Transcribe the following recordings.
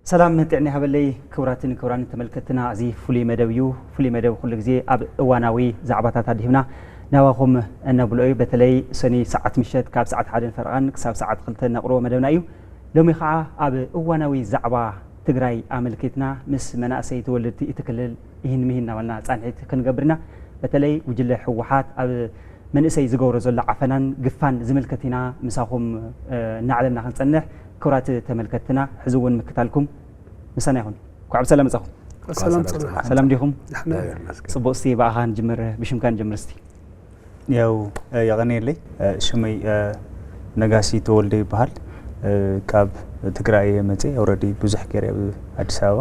ሰላም ጥዕና ይሃበለይ ክቡራትን ክቡራን ተመልከትና፣ እዚ ፍሉይ መደብ እዩ። ፍሉይ መደብ ኩሉ ግዜ ኣብ እዋናዊ ዛዕባታት ኣድሂብና ናባኹም እነብሎ እዩ። በተለይ ሰኒ ሰዓት ምሸት ካብ ሰዓት ሓደን ፈረቓን ክሳብ ሰዓት ክልተ ነቕርቦ መደብና እዩ። ሎሚ ኸዓ ኣብ እዋናዊ ዛዕባ ትግራይ ኣመልኪትና ምስ መናእሰይ ተወለድቲ እቲ ክልል ይህን ምሂን እናበልና ጻንሒት ክንገብር ኢና። በተለይ ጉጅለ ህወሓት ኣብ መንእሰይ ዝገብሮ ዘሎ ዓፈናን ግፋን ዝምልከት ኢና ምሳኹም፣ እ፣ እናዕለልና ክንጸንሕ። ክቡራት ተመልከትና፣ ሕዚ እውን ምክታልኩም ምሳና ይኹን። እንኳዕ ብሰላም መጻኹም። ሰላም ሰላም። ጽንሕ። ሰላም ዲኹም? ደሕና። ጽቡቕ፣ እስቲ ብኣኻ ንጅምር፣ ብሽምካ ንጅምር እስቲ። ያው፣ እ፣ የቐንየለይ፣ እ፣ ሽመይ፣ እ፣ ነጋሲ ተወልደ ይበሃል። እ፣ ካብ ትግራይ እየ መፅእ። ኦልሬዲ ብዙሕ ገይረ ኣብ ኣዲስ ኣበባ፣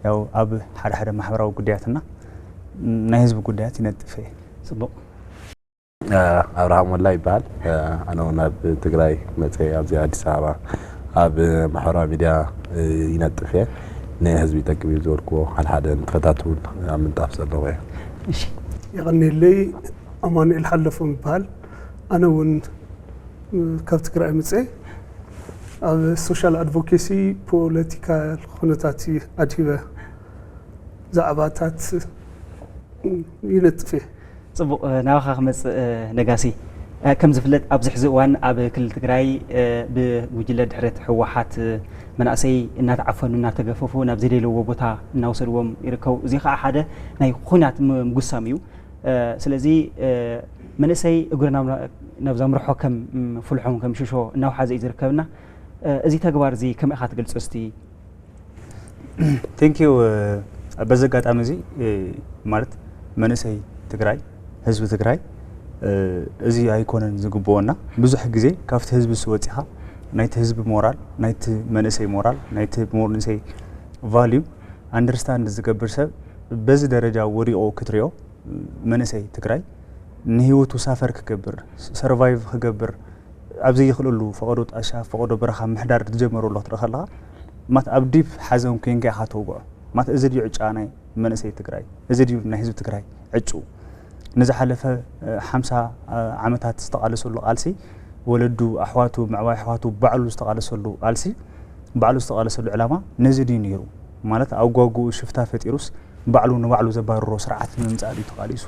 ያው፣ ኣብ ሓደ ሓደ ማሕበራዊ ጉዳያትና ናይ ህዝቢ ጉዳያት ይነጥፍ እየ። ጽቡቕ። እ፣ ኣብርሃም ወላ ይበሃል። እ፣ ኣነ እውን ኣብ ትግራይ መፅእ፣ ኣብዚ ኣዲስ ኣበባ ኣብ ማሕበራዊ ሚድያ፣ እ፣ ይነጥፍ እየ። ንህዝቢ ይጠቅም እዩ ዝበልክዎ ሓደ ሓደ ንጥፈታት እውን ኣብ ምንጣፍ ዘለኹ እየ። እሺ። የቐንየለይ፣ ኣማኑኤል ሓለፎም ይበሃል። ኣነ እውን፣ እ፣ ካብ ትግራይ መፅእ፣ ኣብ ሶሻል ኣድቮኬሲ ፖለቲካል ኩነታት ኣድሂበ ዛዕባታት ይነጥፍ እየ። ጽቡቕ፣ እ፣ ናባኻ ክመጽእ፣ እ፣ ነጋሲ። እ፣ ከም ዝፍለጥ ኣብዚ ሕዚ እዋን ኣብ ክልል ትግራይ፣ እ፣ ብጉጅለ ድሕረት ህወሓት፣ እ፣ መናእሰይ እናተዓፈኑ፣ እናተገፈፉ፣ ናብ ዘይደለዎ ቦታ እናወሰድዎም ይርከቡ። እዚ ኸዓ ሓደ ናይ ኹናት ም-፣ ምጉሳም እዩ። እ፣ ስለዚ፣ እ፣ መንእሰይ እግሩ ናብ፣ ናብ ዘምርሖ ከም፣ ም፣ ፍልሖም ከም ሽሾ እናውሓዘ እዩ ዝርከብና። እ፣ እዚ ተግባር እዚ ከመይ ኢኻ ትገልጾ እስቲ? ቴንክ ዩ። በዚ ኣጋጣሚ እዚ፣ እ፣ ማለት መንእሰይ ትግራይ፣ ህዝቢ ትግራይ፣ እ፣ እዚ ኣይኮነን ዝግብኦና። ብዙሕ ግዜ ካብቲ ህዝቢ እሱ ወፂኻ ናይቲ ህዝቢ ሞራል፣ ናይቲ መንእሰይ ሞራል፣ ናይቲ መንእሰይ ቫልዩ ኣንደርስታንድ ዝገብር ሰብ በዚ ደረጃ ወዲቑ ክትሪኦ፣ መንእሰይ ትግራይ ንህይወቱ ሳፈር ክገብር፣ ሰርቫይቭ ክገብር፣ ኣብ ዘይኽእለሉ ፈቐዶ ጣሻ፣ ፈቐዶ በረኻ ምሕዳር ዝጀመረሉ ክትርኢ ከለኻ፣ ማት ኣብ ዲፕ ሓዘን ኮይንካ ኢኻ ተውግዖ። ማት እዚ ድዩ ዕጫ ናይ መንእሰይ ትግራይ? እዚ ድዩ ናይ ህዝቢ ትግራይ ዕጩ? ንዝሓለፈ፣ እ፣ ሓምሳ ዓመታት ዝተቓለሰሉ ቃልሲ፣ ወለዱ፣ ኣሕዋቱ፣ ምዕባይ ኣሕዋቱ ባዕሉ ዝተቓለሰሉ ቃልሲ፣ ባዕሉ ዝተቓለሰሉ ዕላማ ነዚ ድዩ ነይሩ? ማለት ኣብ ጓጉኡ ሽፍታ ፈጢሩስ ባዕሉ ንባዕሉ ዘባርሮ ስርዓት ንምምጻእ ድዩ ተቓሊሱ?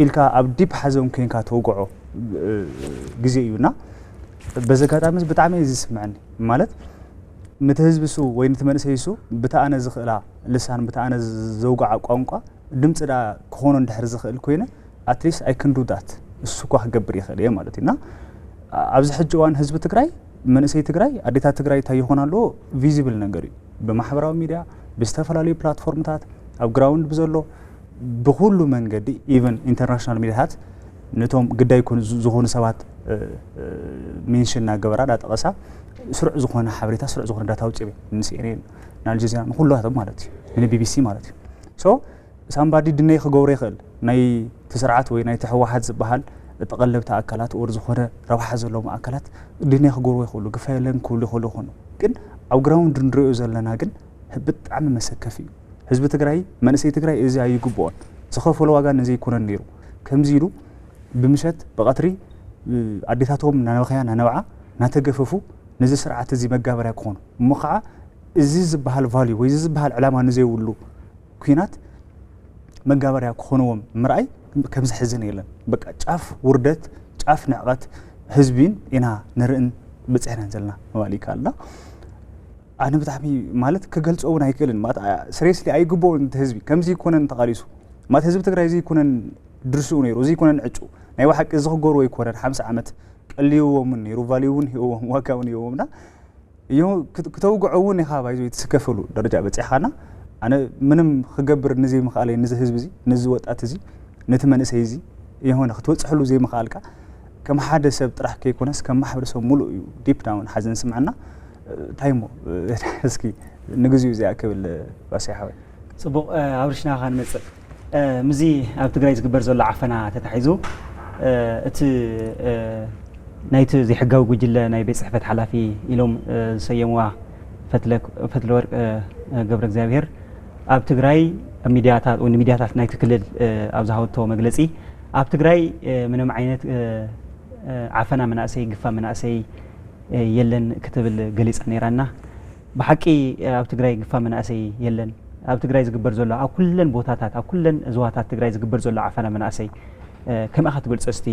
ኢልካ ኣብ ዲፕ ሓዘን ኮይንካ ተውግዖ፣ እ፣ ግዜ እዩ። እና በዚ ኣጋጣሚ እዚ ብጣዕሚ እዩ ዝስምዐኒ። ማለት ነቲ ህዝቢ እሱ ወይ ነቲ መንእሰይ እሱ ብቲ ኣነ ዝኽእላ ልሳን፣ ብቲ ኣነ ዘውግዓ ቋንቋ ድምፂ ደኣ ክኾኖ እንድሕር ዝኽእል ኮይነ፣ ኣትሊስት ኣይ ክን ዱ ዳት፣ እሱ እኳ ክገብር ይኽእል እየ ማለት እዩ። እና ኣብዚ ሕጂ እዋን ህዝቢ ትግራይ፣ መንእሰይ ትግራይ፣ ኣዴታት ትግራይ እንታይ ይኾን ኣለዎ? ቪዚብል ነገር እዩ። ብማሕበራዊ ሚድያ፣ ብዝተፈላለዩ ፕላትፎርምታት፣ ኣብ ግራውንድ ብዘሎ፣ ብኩሉ መንገዲ፣ ኢቨን ኢንተርናሽናል ሚድያታት ነቶም ግዳይ ኮኑ-፣ ዝ-፣ ዝኾኑ ሰባት፣ እ፣ እ፣ ሜንሽን እናገበራ፣ እናጠቐሳ፣ ስሩዕ ዝኾነ ሓበሬታ፣ ስሩዕ ዝኾነ ዳታ ኣውፂኦም እዮም። ን ሲ ኤን ኤን፣ ንኣልጀዚራ፣ ንኩላቶም ማለት እዩ። ን ቢ ቢ ሲ ማለት እዩ። ሶ፣ ሳምባዲ ድነይ ክገብሮ ይኽእል። ናይቲ ስርዓት ወይ ናይቲ ህወሓት ዝበሃል ተቐለብቲ ኣካላት፣ ኦር ዝኾነ ረብሓ ዘለዎም ኣካላት ድነይ ክገብርዎ ይኽእሉ፣ ግፋ የለን ክብሉ ይኽእሉ ይኾኑ። ግን ኣብ ግራውንድ ንሪኦ ዘለና ግን ብጣዕሚ መሰከፊ እዩ። ህዝቢ ትግራይ፣ መንእሰይ ትግራይ እዚ ኣይግብኦን። ዝኸፈሎ ዋጋ ነዚ ኣይኮነን ነይሩ። ከምዚ ኢሉ ብምሸት ብቐትሪ፣ እ፣ ኣዴታቶም እናበኸያ እናነብዓ እናተገፈፉ ነዚ ስርዓት እዚ መጋበርያ ክኾኑ። እሞ ከዓ እዚ ዝበሃል ቫልዩ ወይ እዚ ዝበሃል ዕላማ ንዘይብሉ ኲናት መጋበርያ ክኾንዎም ምርኣይ ከም ዘሕዝን የለን። በቃ ጫፍ ውርደት፣ ጫፍ ንዕቐት ህዝቢን ኢና ንርእን በፂሕናን ዘለና ምባል ይከኣል። እና ኣነ ብጣዕሚ ማለት ክገልፆ እውን ኣይክእልን። ማለት፣ አ-፣ ስሬስሊ ኣይግብኦን እቲ ህዝቢ። ከምዚ ይኮነን ተቓሊሱ። ማለት ህዝቢ ትግራይ እዚ ይኮነን ድርሽኡ ነይሩ፣ እዚ ይኮነን ዕጩ። ናይ ብሓቂ እዚ ክገብርዎ ኣይኮነን። ሓምሳ ዓመት ቀልይዎም እውን ነይሩ፣ ቫልዩ እውን ሂብዎም፣ ዋጋ እውን ሂብዎም። እና እዮ ክት-፣ ክተውግዖ እውን ኢኻ ባይዞ ትስከፈሉ ደረጃ በፂሕኻና። ኣነ ምንም ክገብር ንዘይምኽኣለይ፣ ንዚ ህዝቢ እዚ፣ ንዚ ወጣት እዚ፣ ነቲ መንእሰይ እዚ፣ የሆነ ክትበፅሐሉ ዘይምኽኣልካ፣ ከም ሓደ ሰብ ጥራሕ ከይኮነስ፣ ከም ማሕበረሰብ ሙሉእ እዩ ዲፕ ዳውን ሓዘን ስምዐና። እንታይ እሞ፣ እስኪ ንግዚኡ እዚኣ ክብል፣ ባስያ ሓወይ። ጽቡቕ፣ እ፣ ኣብ ርሽናኻ ንመጽእ። እ፣ ምስዚ ኣብ ትግራይ ዝግበር ዘሎ ዓፈና ተታሒዙ፣ እ፣ እቲ፣ እ፣ ናይቲ ዘይሕጋዊ ጉጅለ ናይ ቤት ጽሕፈት ሓላፊ ኢሎም፣ እ፣ ዝሰየምዋ ፈትለ-፣ ፈትለወርቅ፣ እ፣ ገብረ እግዚኣብሔር ኣብ ትግራይ ኣብ ሚድያታት ወይ ንሚድያታት ናይቲ ክልል፣ እ፣ ኣብ ዝሃበቶ መግለጺ ኣብ ትግራይ፣ እ፣ ምንም ዓይነት፣ እ፣ እ፣ ዓፈና መናእሰይ፣ ግፋ መናእሰይ፣ እ፣ የለን ክትብል ገሊጻ ነይራና። ብሓቂ ኣብ ትግራይ ግፋ መናእሰይ የለን። ኣብ ትግራይ ዝግበር ዘሎ፣ ኣብ ኩለን ቦታታት፣ ኣብ ኩለን እዝዋታት ትግራይ ዝግበር ዘሎ ዓፈና መናእሰይ፣ እ፣ ከመይ ኢኻ ትገልጾ እስቲ?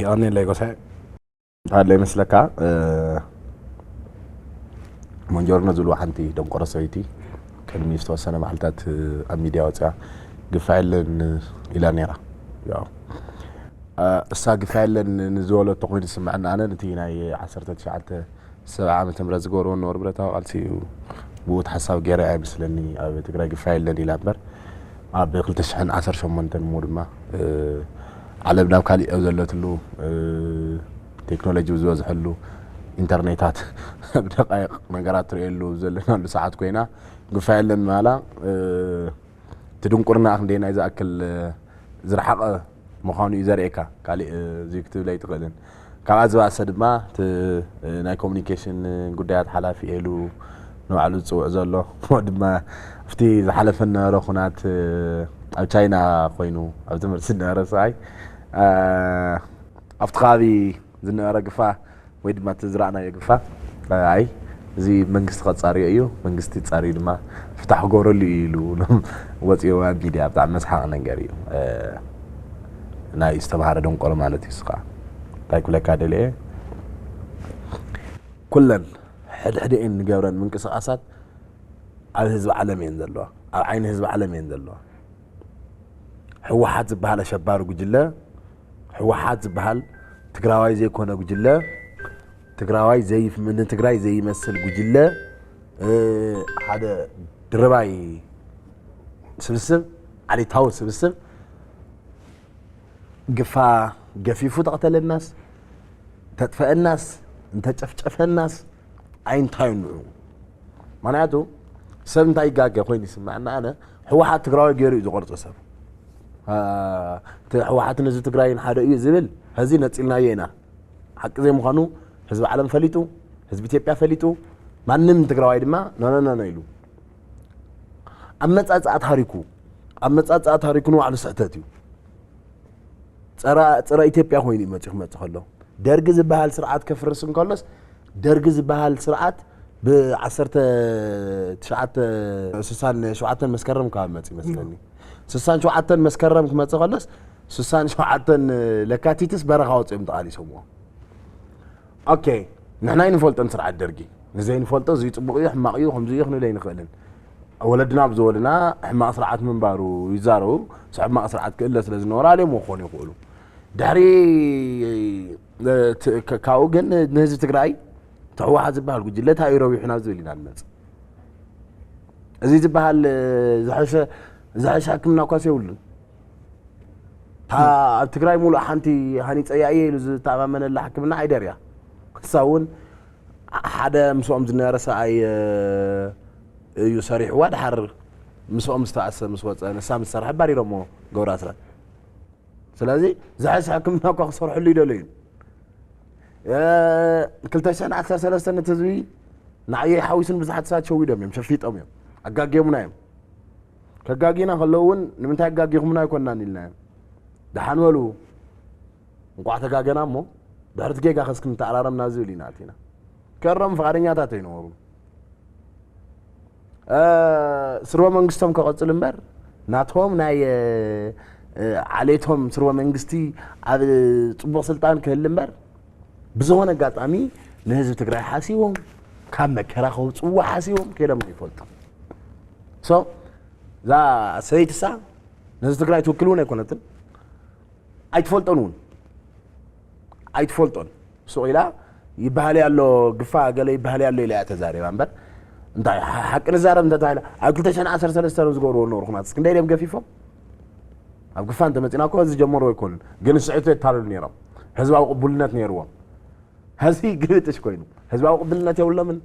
የቐንየለይ ጎሳየ። እንታይ ኣሎ ይመስለካ? እ፣ ሞንጆርኖ ዝብልዋ ሓንቲ ደንቆሮ ሰበይቲ ቅድሚ ዝተወሰነ መዓልታት፣ እ፣ ኣብ ሚድያ ወፂኣ ግፋ የለን ኢላ ነይራ። ያው፣ እ፣ እሳ ግፋ የለን ንዝበለቶ ኮይኑ ዝስምዐና ኣነ ነቲ ናይ ዓሰርተ ትሽዓተ ሰብዓ ዓመተ ምህረት ዝገበርዎ ነበሩ ብረታዊ ቃልሲ እዩ። ብኡ እቲ ሓሳብ ገይረ ኣይመስለኒ ኣብ ትግራይ ግፋ የለን ኢላ እምበር ኣብ ክልተ ሽሕን ዓሰርተ ሸሞንተን እሞ ድማ፣ እ፣ ዓለም ናብ ካሊእ ኣብ ዘለትሉ፣ እ፣ ቴክኖሎጂ ዝበዝሐሉ ኢንተርኔታት ኣብ ደቃይቕ ነገራት ትርእየሉ ዘለናሉ ሰዓት ኮይና ግፋ የለን ምባላ፣ እ፣ እቲ ድንቁርና ክንደየናይ ዝኣክል፣ እ፣ ዝረሓቐ ምዃኑ እዩ ዘርእየካ። ካሊእ፣ እ፣ እዚ ክትብል ኣይትኽእልን። ካብኣ ዝበኣሰ ድማ እቲ፣ እ፣ ናይ ኮሙኒኬሽን ጉዳያት ሓላፊ እየ ኢሉ ንባዕሉ ዝጽውዕ ዘሎ። እሞ ድማ ኣብቲ ዝሓለፈ ዝነበረ ኩናት፣ እ፣ ኣብ ቻይና ኮይኑ ኣብ ትምህርቲ ዝነበረ ሰብኣይ፣ እ፣ ኣብቲ ከባቢ ዝነበረ ግፋ ወይ ድማ እቲ ዝረኣናዮ ግፋ፣ ኣይ፣ እዚ መንግስቲ ከጻርዮ እዩ፣ መንግስቲ ጻርዩ ድማ ፍታሕ ክገብረሉ እዩ ኢሉ ወፂኡ ኣብ ሚድያ። ብጣዕሚ መስሓቕ ነገር እዩ። እ፣ ናይ ዝተምሃረ ደንቆሮ ማለት እዩ። እሱ ከዓ እንታይ ክብለካ ደልየ፣ ኩለን ሕድሕደኤን ንገብረን ምንቅስቓሳት ኣብ ህዝቢ ዓለም እየን ዘለዋ፣ ኣብ ዓይኒ ህዝቢ ዓለም እየን ዘለዋ። ህወሓት ዝበሃል ኣሸባሪ ጉጅለ፣ ህወሓት ዝበሃል ትግራዋይ ዘይኮነ ጉጅለ፣ ትግራዋይ ዘይፍ-፣ ንትግራይ ዘይመስል ጉጅለ፣ እ፣ ሓደ ድርባይ ስብስብ፣ ዓሌታዊ ስብስብ፣ ግፋ ገፊፉ ተቕተለናስ፣ ተጥፈአናስ፣ እንተጨፍጨፈናስ፣ ኣይንታዩን ንዑ። ምኽንያቱ፣ ሰብ እንታይ ይጋገ ኮይኑ ይስምዐና ኣነ፣ ህወሓት ትግራዋይ ገይሩ እዩ ዝቐርጾ ሰብ። አ፣ እቲ ህወሓትን ህዝቢ ትግራይን ሓደ እዩ ዝብል፣ ሀዚ ነጺልናዮ ኢና። ሓቂ ዘይምዃኑ ህዝቢ ዓለም ፈሊጡ፣ ህዝቢ ኢትዮጵያ ፈሊጡ፣ ማንም ትግራዋይ ድማ ኖ፣ ኖ፣ ኖ፣ ኖ ኢሉ። ኣመጻጽኣ ታሪኩ፣ ኣመጻጽኣ ታሪኩ ንባዕሉ ስሕተት እዩ። ጸረ፣ ጸረ ኢትዮጵያ ኮይኑ እዩ መጺኡ ክመጽእ ከሎ። ደርጊ ዝበሃል ስርዓት ከፍርስ እንከሎስ፣ ደርጊ ዝበሃል ስርዓት ብዓሰርተ ትሽዓተ ስሳን ሸውዓተን መስከረም ካብ መጽእ ይመስለኒ። ስሳን ሸውዓተን መስከረም ክመጽእ ከሎስ፣ ስሳን ሸውዓተን ለካቲትስ በረኻ ወጺኦም ተቓሊሶምዎ። ኦኬ፣ ንሕና ኣይንፈልጦን ስርዓት ደርጊ። ንዘይንፈልጦ እዚ ጽቡቕ እዩ፣ ሕማቕ እዩ፣ ከምዚ እዩ ክንብል ኣይንኽእልን። ወለድና ብዝወሉና ሕማቕ ስርዓት ምንባሩ ይዛረቡ። ሕማቕ ስርዓት ክእለ ስለ ዝነበረ ኣልዮምዎ ክኾኑ ይኽእሉ። ድሕሪ፣ እ፣ ት-፣ ካ-፣ ካብኡ ግን ንህዝቢ ትግራይ እቲ ህወሓት ዝበሃል ጉጅለ እንታይ እዩ ረቢሑና ዝብል ኢና ንመጽእ። እዚ ዝበሃል፣ እ፣ ዝሐሸ፣ ዝሐሸ ሕክምና እኳስ የብሉን። እታ ኣብ ትግራይ ሙሉእ ሓንቲ ሃኒፀያ እየ ኢሉ ዝተኣማመነላ ሕክምና ዓይደር እያ። እሳ እውን ሓደ ምስኦም ዝነበረ ሰብኣይ፣ እ፣ እዩ ሰሪሕዋ። ድሓር ምስኦም ዝተኣሰ ምስ ወፀ፣ ንሳ ምስ ሰርሐ ኣባሪሮምዎ ገብሩ ኣስራት። ስለዚ ዝሐሸ ሕክምና እኳ ክሰርሕሉ ይደለዩ። እ፣ ክልተ ሽሕን ዓሰርተ ሰለስተን ነቲ ህዝቢ ንዓየይ ሓዊሱን ብዙሓት ሰባት ሸዊዶም እዮም፣ ሸፊጦም እዮም፣ ኣጋጊዮምና እዮም። ከጋጊና ከለዉ እውን ንምንታይ ኣጋጊኹምና ኣይኮንናን ኢልናዮም። ደሓን በሉ፣ እንቋዕ ተጋገና እሞ ድሕሪ እቲ ጌጋ ከስ ክንተኣራረም ናብ ዝብል ኢና ኣቲና። ከረም ፍቓደኛታት ኣይነበሩን። እ፣ ስርወ መንግስቶም ከቐጽሉ እምበር ናቶም ናይ፣ እ፣ እ፣ ዓሌቶም ስርወ መንግስቲ ኣብ ጽቡቕ ስልጣን ክህል እምበር ብዝኾነ ኣጋጣሚ ንህዝቢ ትግራይ ሓሲቦም፣ ካብ መከራ ከውጽእዎ ሓሲቦም ከይዶም ኣይፈልጡ። ሶ፣ እዛ ሰበይትሳ ነዚ ትግራይ ትውክል እውን ኣይኮነትን። ኣይትፈልጦን እውን። ኣይትፈልጦን። ሱቕ ኢላ ይበሃል ኣሎ፣ ግፋ ገለ ይበሃል ኣሎ ኢላ እያ ተዛሪባ እምበር፣ እንታይ ሓ-፣ ሓቂ ንዛረብ እንተተባሂላ፣ ኣብ ክልተ ሽሕን ዓሰርተ ሰለስተን ዝገብርዎ ነበሩ ኩናትስ ክንደይ ድዮም ገፊፎም? ኣብ ግፋ እንተመጺና እኮ እዚ ዝጀመርዎ ኣይኮኑን። ግን ስዕቱ የታልሉ ነይሮም። ህዝባዊ ቅቡልነት ነይርዎም። ሀዚ ግብጥሽ ኮይኑ ህዝባዊ ቅብልነት የብሎምን።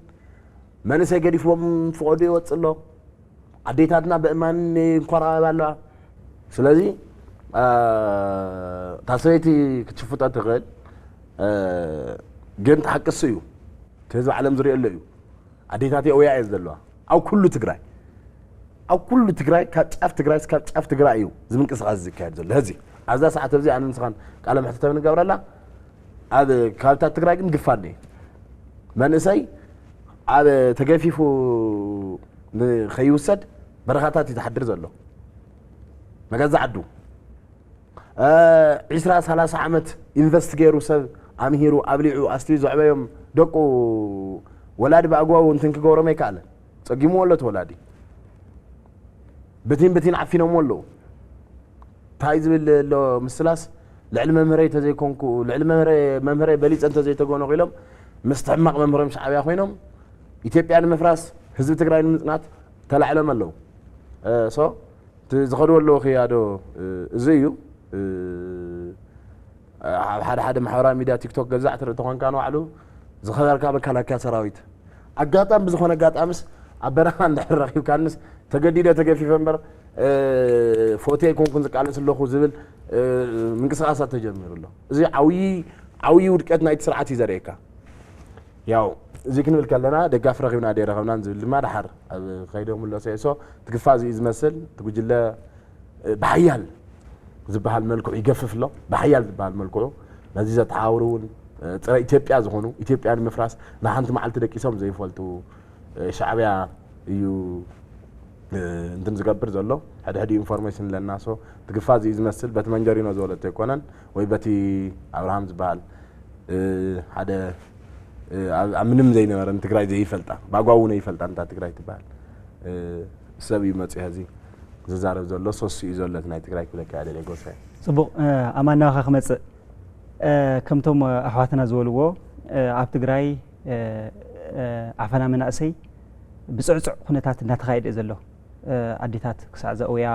መንእሰይ ገዲፍዎም ፍቐዱ ይወፅእ ኣሎ። ኣዴታትና ብእማን ይንኮራበባ ኣለዋ። ስለዚ፣ እ፣ እታ ሰበይቲ ክትሽፍጦ ትኽእል፣ እ፣ ግን እቲ ሓቂ እሱ እዩ። እቲ ህዝቢ ዓለም ዝሪኦ ኣሎ እዩ። ኣዴታት የእውያ እየን ዘለዋ። ኣብ ኩሉ ትግራይ፣ ኣብ ኩሉ ትግራይ፣ ካብ ጫፍ ትግራይ እስካብ ጫፍ ትግራይ እዩ እዚ ምንቅስቓስ ዝካየድ ዘሎ። ሀዚ፣ ኣብዛ ሰዓት ኣብዚ ኣነ ንስኻን ቃለ መሕትት ንገብረላ፣ ኣብ ከባብታት ትግራይ ግን ግፋ እኒኤ። መንእሰይ ኣብ ተገፊፉ ንኸይውሰድ በረኻታት እዩ ዝሓድር ዘሎ። መገዛ ዓዱ ዒስራ ሰላሳ ዓመት ኢንቨስት ገይሩ ሰብ ኣምሂሩ ኣብሊዑ ኣስትዩ ዘዕበዮም ደቁ ወላዲ ብኣግባቡ እንትን ክገብሮም ኣይከኣለን። ጸጊምዎ ኣሎ እቲ ወላዲ። ብቲን ብቲን ዓፊኖምዎ ኣለዉ። እንታይ ዝብል ኣሎ ምስላስ ልዕሊ መምህረይ ተዘይኮንኩ ልዕሊ መምህረይ በሊፀ እንተዘይተጎነኹ ኢሎም ምስቲ ሕማቕ መምህሮም ሻዕብያ ኮይኖም ኢትዮጵያ ንምፍራስ ህዝቢ ትግራይ ንምፅናት ተላዕሎም ኣለዉ። ሶ ዝኸድዎ ኣለዉ ክያዶ እዚ እዩ። ኣብ ሓደ ሓደ ማሕበራዊ ሚድያ ቲክቶክ ገዛዕ ትርኢ ተኾንካ ንባዕሉ ዝኸበርካ መከላከያ ሰራዊት ኣጋጣሚ ብዝኾነ ኣጋጣምስ ኣብ በረኻ እንድሕር ረኺብካንስ ተገዲደ ተገፊፈ እምበር ፎቶ ኣይኮንኩን ዝቃለስ ኣለኹ ዝብል ምንቅስቃሳት ተጀሚሩ ኣሎ። እዚ ዓብዪ ዓብዪ ውድቀት ናይቲ ስርዓት እዩ ዘርእየካ። ያው እዚ ክንብል ከለና ደጋፍ ረኺብና ደይ ረኸብናን ዝብል ድማ ድሓር ኣብ ከይደ ምለሶ እየ። ሶ ትግፋ እዚ እዩ ዝመስል እቲ ጉጅለ ብሓያል ዝበሃል መልክዑ ይገፍፍ ኣሎ። ብሓያል ዝበሃል መልክዑ ነዚ ዘተሓባብሩ እውን ፀረ ኢትዮጵያ ዝኾኑ ኢትዮጵያ ንምፍራስ ንሓንቲ መዓልቲ ደቂሶም ዘይፈልጡ ሻዕብያ እዩ እንትን ዝገብር ዘሎ። ሕድሕድ ኢንፎርሜሽን ኣለና። ሶ ትግፋ እዚ እዩ ዝመስል በቲ መንጀሪኖ ዝበለቶ ኣይኮነን ወይ በቲ ኣብርሃም ዝበሃል ሓደ ኣብ ምንም ዘይነበረ ንትግራይ ዘይፈልጣ ብኣግባቡ ነይፈልጣ እንታ ትግራይ ትበሃል ሰብ እዩ መፅኡ ሕዚ ዝዛረብ ዘሎ። ሶስ እዩ ዘሎ እቲ ናይ ትግራይ ክብለካ እያ ደልየ ጎሳይ። ፅቡቕ ኣማናዋኻ ክመፅእ ከምቶም ኣሕዋትና ዝበልዎ ኣብ ትግራይ ዓፈና መናእሰይ ብፅዕፅዕ ኩነታት እናተኻየደ እዩ ዘሎ። ኣዴታት ክሳዕ ዘእውያ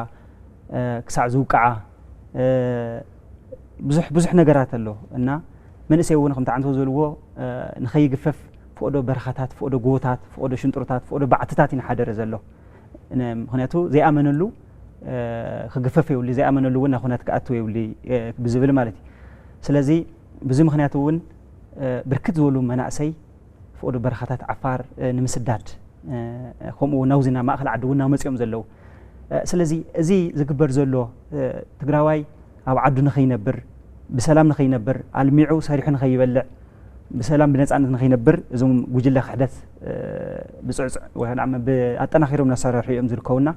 ክሳዕ ዝውቅዓ ብዙሕ ብዙሕ ነገራት ኣሎ እና መንእሰይ እውን ከምቲ ዓንቶ ዝበልዎ ንኸይግፈፍ ፍቕዶ በረኻታት ፍቕዶ ጎቦታት ፍቕዶ ሽንጥሮታት ፍቕዶ ባዕትታት እዩ ንሓደረ ዘሎ። ምክንያቱ ዘይኣመነሉ ክግፈፍ የብሉ ዘይኣመነሉ እውን ናብ ኩናት ክኣትው የብሉ ብዝብል ማለት እዩ። ስለዚ ብዚ ምክንያት እውን ብርክት ዝበሉ መናእሰይ ፍቕዶ በረኻታት ዓፋር ንምስዳድ ከምኡ እውን ናብዚ ናብ ማእኸል ዓዲ እውን ናመፅኦም ዘለዉ። ስለዚ እዚ ዝግበር ዘሎ ትግራዋይ ኣብ ዓዱ ንኸይነብር ብሰላም ንኸይነብር ኣልሚዑ ሰሪሑ ንኸይበልዕ ብሰላም ብነፃነት ንኸይነብር እዞም ጉጅለ ክሕደት ብፅዕፅዕ ኣጠናኺሮም እናሰርሑ እዮም ዝርከቡና።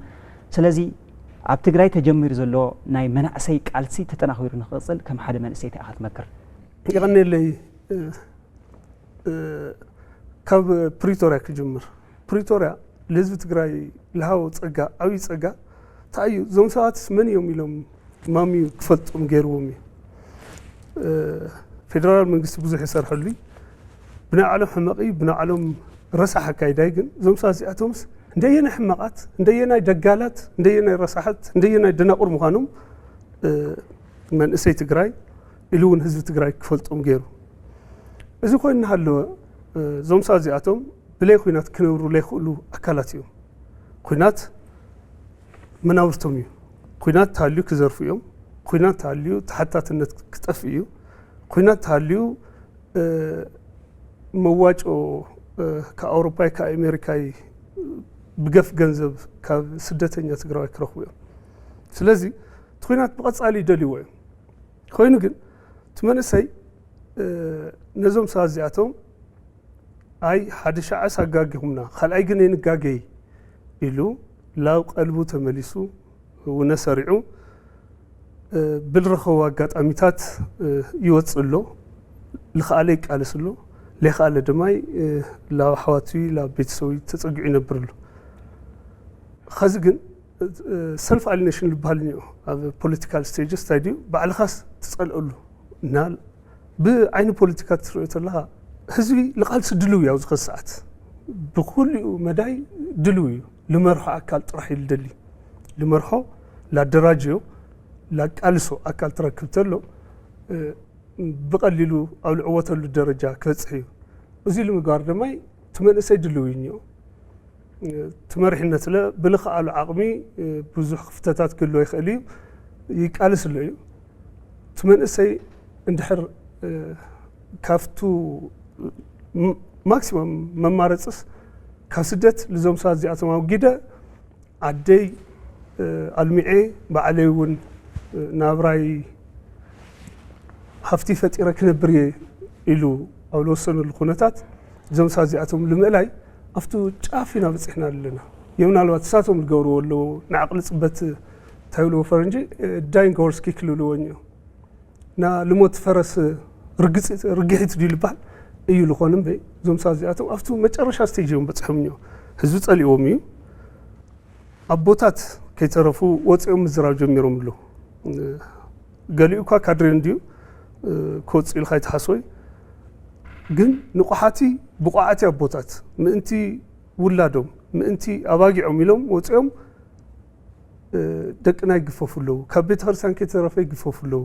ስለዚ ኣብ ትግራይ ተጀሚሩ ዘሎ ናይ መናእሰይ ቃልሲ ተጠናኺሩ ንክቕፅል ከም ሓደ መንእሰይ እንታይ ኢኻ ትመክር? የቐንየለይ። ካብ ፕሪቶርያ ክጅምር። ፕሪቶርያ ንህዝቢ ትግራይ ዝሃቦ ፀጋ ዓብዪ ፀጋ እንታይ እዩ? እዞም ሰባትስ መን እዮም ኢሎም ማሚ ክፈልጦም ገይርዎም እዩ። ፌደራል መንግስቲ ብዙሕ ይሰርሐሉ እዩ። ብናይ ዓለም ሕመቕ እዩ፣ ብናይ ዓለም ረሳሕ ኣካይዳ እዩ። ግን እዞም ሰባት እዚኣቶምስ እንደየናይ ሕማቓት፣ እንደየናይ ደጋላት፣ እንደየናይ ረሳሓት፣ እንደየናይ ደናቑር ምዃኖም መንእሰይ ትግራይ ኢሉ እውን ህዝቢ ትግራይ ክፈልጦም ገይሩ። እዚ ኮይኑ እናሃለወ እዞም ሰባት እዚኣቶም ብለይ ኹናት ክነብሩ ለይኽእሉ ኣካላት እዮም። ኹናት መናብርቶም እዩ። ኹናት ተሃልዩ ክዘርፉ እዮም። ኹናት ተሃልዩ ተሓታትነት ክጠፍእ እዩ። ኹናት ተሃልዩ መዋጮ ካብ ኣውሮፓይ ካብ ኣሜሪካይ ብገፍ ገንዘብ ካብ ስደተኛ ትግራዋይ ክረኽቡ እዮም። ስለዚ እቲ ኹናት ብቐፃሊ ይደልይዎ እዮም። ኮይኑ ግን እቲ መንእሰይ ነዞም ሰባት እዚኣቶም ኣይ ሓደ ሻዕስ ኣጋጊኹምና ካልኣይ ግን የንጋገይ ኢሉ ላብ ቀልቡ ተመሊሱ ውነ ሰሪዑ ብልረኸቡ ኣጋጣሚታት ይወፅእ ኣሎ። ልኽኣለ ይቃለስ ኣሎ። ለይኽኣለ ድማ ላብ ኣሕዋቱ ላብ ቤተሰቡ ተፀጊዑ ይነብር ኣሎ። ኸዚ ግን ሰልፍ ኣሊኔሽን ዝበሃል እኒኦ ኣብ ፖለቲካል ስቴጅስ እንታይ ድዩ ባዕልኻስ ትፀልአሉ እና ብዓይኒ ፖለቲካ ትሪኦ ተለኻ ህዝቢ ልቓልሲ ድልው እዩ ኣብዚ ኸዚ ሰዓት ብኩሊኡ መዳይ ድልው እዩ። ልመርሖ ኣካል ጥራሕ እዩ ልደሊ። ልመርሖ ላደራጀዮ ላቃልሶ ኣካል ትረክብ ተሎ ብቐሊሉ ኣብ ልዕወተሉ ደረጃ ክበፅሕ እዩ። እዚ ልምግባር ድማ እቲ መንእሰይ ድልው እዩ እኒኦ። እቲ መሪሕነት ስለ ብልኽኣሉ ዓቕሚ ብዙሕ ክፍተታት ክህልዎ ይኽእል እዩ፣ ይቃልስ ኣሎ እዩ። እቲ መንእሰይ እንድሕር ካብቱ ማክሲመም መማረፅስ ካብ ስደት ልዞም ሰባት እዚኣቶም ኣውጊደ ዓደይ ኣልሚዐ ባዕለይ እውን ናብራይ ሃፍቲ ፈጢረ ክነብር እየ ኢሉ ኣብ ዝወሰነሉ ኩነታት እዞም ሰባት እዚኣቶም ንምእላይ ኣብቲ ጫፍ ኢና በፂሕና ኣለና። የምናልባት እሳቶም ዝገብርዎ ኣለዎ ንዓቕሊ ፅበት እንታይ ብልዎ ፈረንጂ ዳይንግ ሆርስ ኪክ ልብልዎ እኒኦ እና ልሞት ፈረስ ርግፂ- ርግሒት ድዩ ልበሃል እዩ ልኾን እምበይ እዞም ሰባት እዚኣቶም ኣብቲ መጨረሻ ስቴጅ እዮም በፅሖም እኒኦ። ህዝቢ ፀሊዎም እዩ። ኣቦታት ከይተረፉ ወፂኦም ምዝራብ ጀሚሮም ኣለዉ። ገሊኡ እኳ ካድሬ እንድዩ ክወፅእ ኢልካ ይትሓስቦ እዩ። ግን ንቑሓቲ ብቑዓቲ ኣቦታት ምእንቲ ውላዶም ምእንቲ ኣባጊዖም ኢሎም ወፂኦም ደቅና ይግፈፉ ኣለዉ፣ ካብ ቤተ ክርስቲያን ከይተረፈ ይግፈፉ ኣለዉ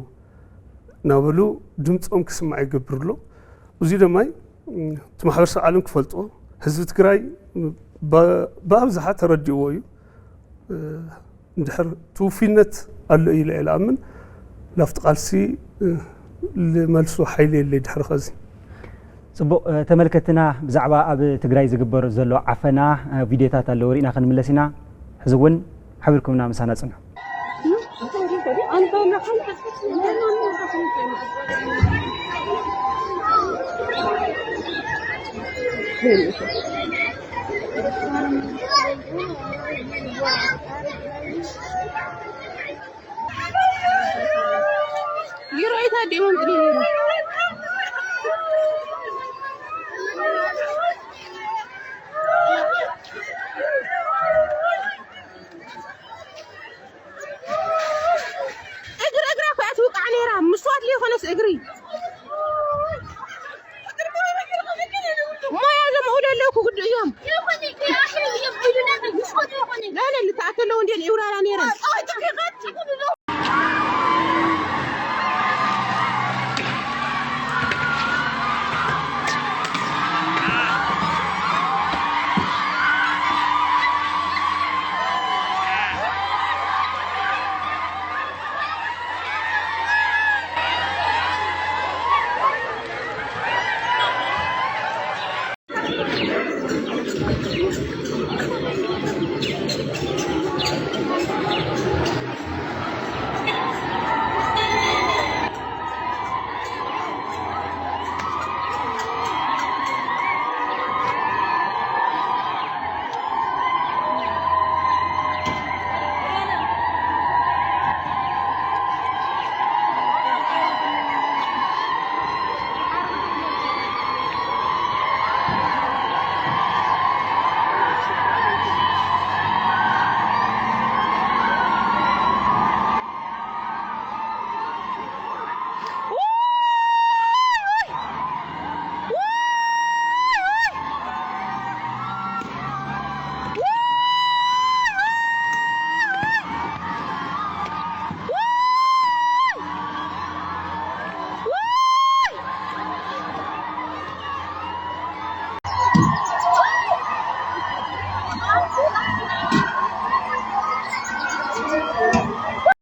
እናበሉ ድምፆም ክስማዕ ይገብር ኣሎ። እዚ ደማይ እቲ ማሕበረሰብ ዓለም ክፈልጦ ህዝቢ ትግራይ ብኣብዝሓ ተረዲእዎ እዩ። እንድሕር ትውፊነት ኣሎ ኢለ እየ ልኣምን። ላፍቲ ቃልሲ ልመልሶ ሓይሊ የለይ ድሕሪ ኸዚ። ፅቡቕ ተመልከትና ብዛዕባ ኣብ ትግራይ ዝግበር ዘሎ ዓፈና ቪድዮታት ኣለዎ ርኢና ክንምለስ ኢና። ሕዚ እውን ሓቢርኩምና ምሳና ፅንሑ። ይሮይታ ዴሞን ጥሪ ነይሩ። እግሪ እግራ እኮ እያ ትውቃዕ ነይራ። ምስዋት ዘይኮነስ እግሪ ሞያ ዘምኡ ደለኩ ግዱ እዮም። ላለ ልተኣከለው እንዴ ይውራራ ነይረን።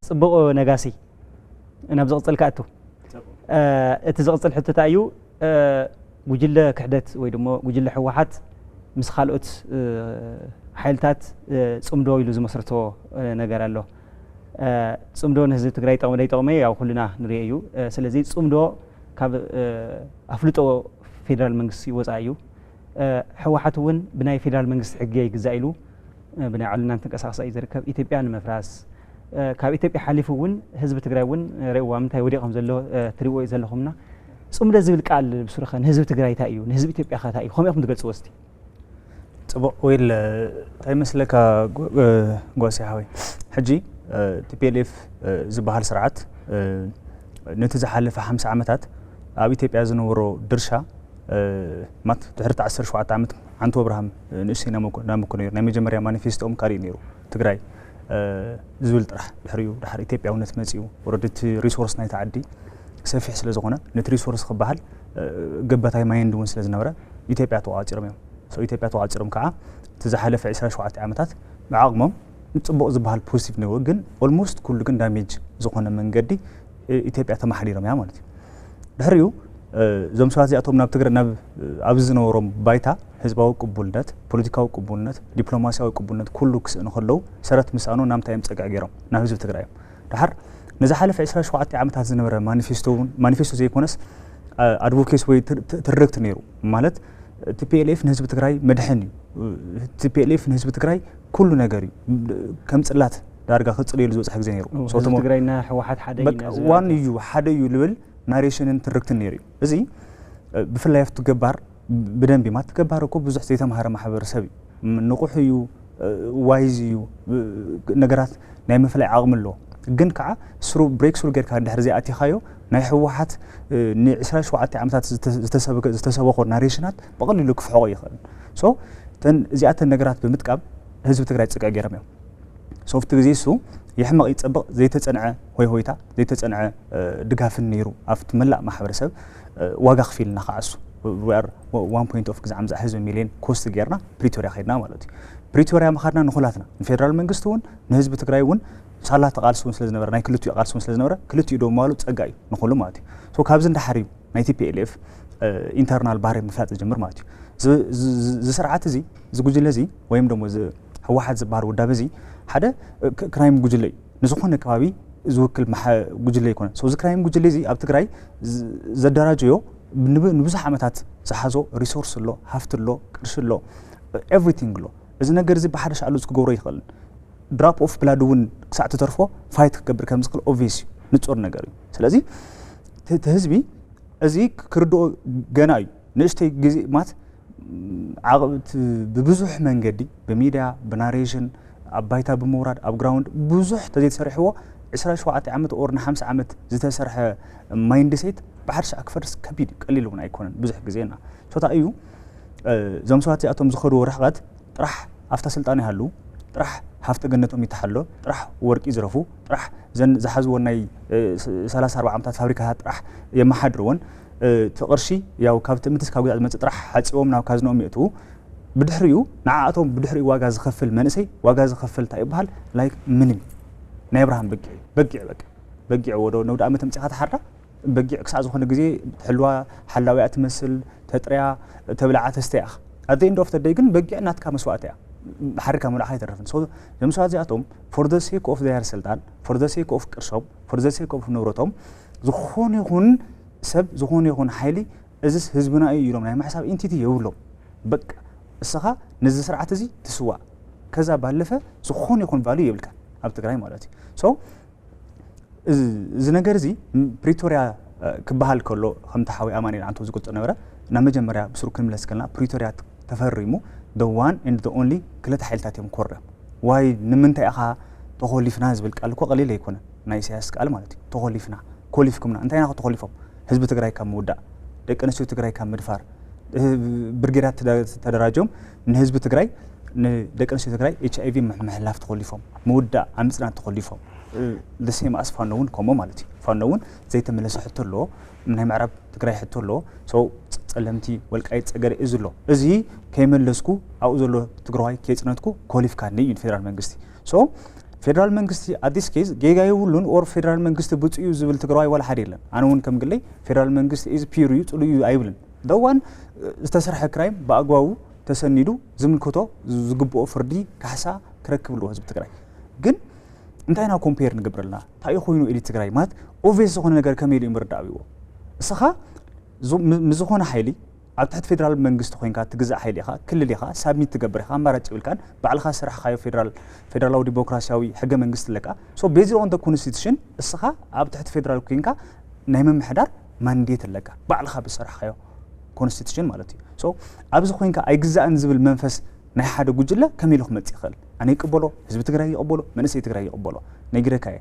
ፅቡቕ ነጋሲ፣ ናብ ዝቕፅል ክኣቱ። እቲ ዝቕፅል ሕቶ እንታይ እዩ? ጉጅለ ክሕደት ወይ ድማ ጉጅለ ህወሓት ምስ ካልኦት ሓይልታት ፅምዶ ኢሉ ዝመስርቶ ነገር ኣሎ። ፅምዶ ንህዝቢ ትግራይ ይጠቕሞ ዘይጠቕሞ ያው ኩልና ንሪኦ እዩ። ስለዚ ፅምዶ ካብ ኣፍልጦ ፌደራል መንግስቲ ወፃኢ እዩ። ህወሓት እውን ብናይ ፌደራል መንግስቲ ሕጊ ይግዛእ ኢሉ ብናይ ባዕሉ እናተንቀሳቐሰ እዩ ዝርከብ። ኢትዮጵያ ንምፍራስ ካብ ኢትዮጵያ ሓሊፉ እውን ህዝቢ ትግራይ እውን ርእይዋ ምንታይ ወዲቕ ከም ዘሎ ትሪእዎ እዩ ዘለኹምና። ፅምዶ ዝብል ቃል ብስሩ ኸ ንህዝቢ ትግራይ እንታይ እዩ? ንህዝቢ ኢትዮጵያ ኸ እንታይ እዩ? ከመይ ኢኹም ትገልፅዎ እስቲ? ፅቡቕ ወይል እንታይ ይመስለካ ጓሲ ሓወይ፣ ሕጂ ቲፒኤልኤፍ ዝበሃል ስርዓት ነቲ ዝሓለፈ ሓምሳ ዓመታት ኣብ ኢትዮጵያ ዝነበሮ ድርሻ ማት ድሕሪ ዓሰርተ ሸውዓተ ዓመት ዓንቶ ኣብርሃም ንእሽተይ ናመኮ ነይሩ ናይ መጀመርያ ማኒፌስቶኦም ካሊእ ነይሩ ትግራይ ዝብል ጥራሕ ድሕሪኡ ድሓር ኢትዮጵያውነት መፂኡ ወረድ እቲ ሪሶርስ ናይቲ ዓዲ ሰፊሕ ስለ ዝኾነ ነቲ ሪሶርስ ክበሃል ገበታይ ማይንድ እውን ስለ ዝነበረ ኢትዮጵያ ተቋፂሮም እዮም ኢትዮጵያ ተቋፂሮም ከዓ እቲ ዝሓለፈ ዕስራን ሸውዓተን ዓመታት ብዓቕሞም ፅቡቕ ዝበሃል ፖዚቲቭ ነይሩ ግን ኦልሞስት ኩሉ ግን ዳሜጅ ዝኾነ መንገዲ ኢትዮጵያ ተማሓዲሮም እያ ማለት እዩ ድሕሪኡ እዞም ሰባት እዚኣቶም ናብ ትግራይ ናብ ኣብዚ ዝነበሮም ባይታ ህዝባዊ ቅቡልነት፣ ፖለቲካዊ ቅቡልነት፣ ዲፕሎማሲያዊ ቅቡልነት ኩሉ ክስእኑ ከለዉ ሰረት ምስኣኑ ናብ ምንታይ እዮም ፀግዒ ገይሮም? ናብ ህዝቢ ትግራይ እዮም። ደሓር ንዝሓለፈ ዕስራን ሸውዓተን ዓመታት ዝነበረ ማኒፌስቶ እውን ማኒፌስቶ ዘይኮነስ ኣድቮኬሲ ወይ ትርክት ነይሩ ማለት ቲ ፒ ኤል ኤፍ ንህዝቢ ትግራይ መድሕን እዩ። ቲ ፒ ኤል ኤፍ ንህዝቢ ትግራይ ኩሉ ነገር እዩ። ከም ፅላት ዳርጋ ክፅለየሉ ዝበፅሐ ግዜ ነይሩ። ህዝቢ ትግራይና ህወሓት ሓደ እዩ። ዋን እዩ፣ ሓደ እዩ ልብል ናሬሽንን ትርክትን ነይሩ እዩ። እዚ ብፍላይ ኣብቲ ገባር ብደንቢ ማለት ገባር እኮ ብዙሕ ዘይተማሃረ ማሕበረሰብ እዩ። ንቑሕ እዩ፣ ዋይዝ እዩ፣ ነገራት ናይ ምፍላይ ዓቕሚ ኣለዎ። ግን ከዓ ስሩ ብሬክ ስሩ ጌርካ እንድሕር ዘይኣቲኻዮ ናይ ህወሓት ን27 ዓመታት ዝተሰበኮ ናሬሽናት ብቐሊሉ ክፍሕቆ ይኽእል። ሶ እዚኣተን ነገራት ብምጥቃም ህዝቢ ትግራይ ፅቅዕ ገይሮም እዮም። ሶ ኣብቲ ግዜ እሱ ይሕመቕ ይፀብቕ ዘይተፀንዐ ሆይ ሆይታ ዘይተፀንዐ ድጋፍን ነይሩ ኣብቲ መላእ ማሕበረሰብ ዋጋ ክፊልና ከዓ እሱ ኦፍ ግዛዕ ምዛዕ ህዝቢ ሚልዮን ኮስት ጌርና ፕሪቶሪያ ከድና ማለት እዩ። ፕሪቶሪያ ምኻድና ንኹላትና ንፌደራል መንግስቲ እውን ንህዝቢ ትግራይ እውን ሳላ ተቃልሲ እውን ስለዝነበረ ናይ ክልቲኡ ቃልሲ እውን ስለዝነበረ ክልቲኡ ደው ምባሉ ፀጋ እዩ ንኹሉ ማለት እዩ። ሶ ካብዚ እንዳሓር እዩ ናይ ቲ ፒ ኤል ኤፍ ኢንተርናል ባህሪ ምፍላጥ ዝጀምር ማለት እዩ። እዚ ስርዓት እዚ እዚ ጉጅለ እዚ ወይም ደሞ ህወሓት ዝበሃል ውዳበ እዚ ሓደ ክራይም ጉጅለ እዩ። ንዝኾነ ከባቢ ዝውክል ጉጅለ ኣይኮነን። እዚ ክራይም ጉጅለ እዚ ኣብ ትግራይ ዘደራጀዮ ንብዙሕ ዓመታት ዝሓዞ ሪሶርስ ኣሎ፣ ሃፍቲ ኣሎ፣ ቅርሺ ኣሎ፣ ኤቭሪቲንግ ኣሎ። እዚ ነገር እዚ ብሓደ ሻዕሉ ክገብሮ ይኽእልን ድራፕ ኦፍ ብላድ እውን ክሳዕ ትተርፎ ፋይት ክገብር ከም ዝኽእል ኦብቪየስ እዩ፣ ንፁር ነገር እዩ። ስለዚ እቲ ህዝቢ እዚ ክርድኦ ገና እዩ። ንእሽተይ ግዜ ማለት ብብዙሕ መንገዲ ብሚድያ ብናሬሽን ኣብ ባይታ ብምውራድ ኣብ ግራውንድ ብዙሕ ተዘይተሰሪሕዎ 27 ዓመት ኦር ን50 ዓመት ዝተሰርሐ ማይንድሴት ብሓደ ሻዕ ክፈርስ ከቢድ እዩ። ቀሊል እውን ኣይኮነን። ብዙሕ ግዜና ሶታ እዩ። እዞም ሰባት እዚኣቶም ዝኸድዎ ርሕቐት ጥራሕ ኣብታ ስልጣን ይሃሉ ጥራሕ ሃፍተ ገነቶም ይተሓሎ ጥራሕ ወርቂ ይዝረፉ ጥራሕ ዘን ዝሓዝዎ ናይ 34 ዓመታት ፋብሪካታት ጥራሕ የመሓድርዎን እቲ ቅርሺ ያው ካብ ትእምትስ ካብ ግዛዕ ዝመፅእ ጥራሕ ሓፂቦም ናብ ካዝንኦም የእትዉ። ብድሕሪኡ ንዓኣቶም ብድሕሪኡ ዋጋ ዝኸፍል መንእሰይ ዋጋ ዝኸፍል እንታይ ይበሃል? ላይክ ምንም ናይ ኣብርሃም በጊዕ በጊዕ በቃ በጊዕ ወደ ነውደ ዓመት ምፅኻ ተሓርዳ በጊዕ ክሳዕ ዝኾነ ግዜ ትሕልዋ ሓላዊያ ትመስል ተጥርያ ተብልዓ ተስተያ ኢኻ። ኣት ኤንድ ኦፍ ደይ ግን በጊዕ ናትካ መስዋእቲ እያ። ሓሪካ ምብላዕካ ኣይተርፍን። እዞም ሰባት እዚኣቶም for the sake of their ስልጣን for the sake of ቅርሶም for the sake of ንብረቶም ዝኾነ ይኹን ሰብ ዝኾነ ይኹን ሓይሊ እዚስ ህዝብና እዩ ኢሎም ናይ ምሕሳብ ኢንቲቲ የብሎም። በቃ እስኻ ነዚ ስርዓት እዚ ትስዋእ ከዛ ባለፈ ዝኾነ ይኹን ቫልዩ የብልካ ኣብ ትግራይ ማለት እዩ። ሶ እዚ ነገር እዚ ፕሪቶርያ ክበሃል ከሎ ከምቲ ሓወይ ኣማኑኤል ዓንተው ዝገልጾ ነበረ ናብ መጀመርያ ብስሩ ክንምለስ ከለና ፕሪቶርያ ተፈሪሙ the one and the only ክልተ ሓይልታት እዮም ኮርዮም ዋይ ንምንታይ ኢኻ ተኾሊፍና ዝብል ቃል እኮ ቀሊል ኣይኮነን ናይ ኢሳያስ ቃል ማለት እዩ ተኾሊፍና ኮሊፍኩምና እንታይ ኢና ተኾሊፎም ህዝቢ ትግራይ ካብ ምውዳእ ደቂ ኣንስትዮ ትግራይ ካብ ምድፋር ብርጌዳት ተደራጆም ንህዝቢ ትግራይ ንደቂ ኣንስትዮ ትግራይ ኤች ኣይ ቪ ምሕላፍ ተኾሊፎም ምውዳእ ኣብ ምፅናት ተኾሊፎም the same as ፋኖ እውን ከምኡ ማለት እዩ ፋኖ እውን ዘይተመለሰ ሕቶ ኣለዎ ናይ ምዕራብ ትግራይ ሕቶ ኣለዎ so ፀለምቲ ወልቃይት ፀገደ እዚ ኣሎ እዚ ከይመለስኩ ኣብኡ ዘሎ ትግራዋይ ከይፅነትኩ ኮሊፍካኒ እዩ ፌደራል መንግስቲ so ፌደራል መንግስቲ at this case ጌጋ የብሉን or ፌደራል መንግስቲ ብፁዕ እዩ ዝብል ትግራዋይ ዋላ ሓደ የለን ኣነ እውን ከም ግለይ ፌደራል መንግስቲ is pure እዩ ፅሉይ እዩ ኣይብልን the one ዝተሰርሐ ክራይም ብኣግባቡ ተሰኒዱ ዝምልከቶ ዝግብኦ ፍርዲ ካሕሳ ክረክብ ኣለዎ ህዝቢ ትግራይ ግን እንታይ ኢና ኮምፔር ንገብረልና እንታይ ኮይኑ ኢሊ ትግራይ ማለት ኦቪየስ ዝኾነ ነገር ከመይ ኢሉ ምርዳእ ኣብዎ እስኻ ምስ ዝኾነ ሓይሊ ኣብ ትሕቲ ፌደራል መንግስቲ ኮይንካ ትግዛእ ሓይሊ ኢኻ ክልል ኢኻ ሳብሚት ትገብር ኢኻ ኣማራጭ ይብልካን ባዕልኻ ዝሰራሕኻዮ ፌደራል ፌደራላዊ ዲሞክራሲያዊ ሕገ መንግስቲ ኣለካ so based on the constitution እስኻ ኣብ ትሕቲ ፌደራል ኮይንካ ናይ ምምሕዳር ማንዴት ኣለካ ባዕልኻ ብዝሰራሕኻዮ ኮንስቲቱሽን ማለት እዩ so ኣብዚ ኮይንካ ኣይግዛእን ዝብል መንፈስ ናይ ሓደ ጉጅለ ከመይ ኢሉ ክመፅእ ይኽእል ኣነ ይቅበሎ ህዝቢ ትግራይ ይቅበሎ መንእሰይ ትግራይ ይቅበሎ ነጊረካ እየ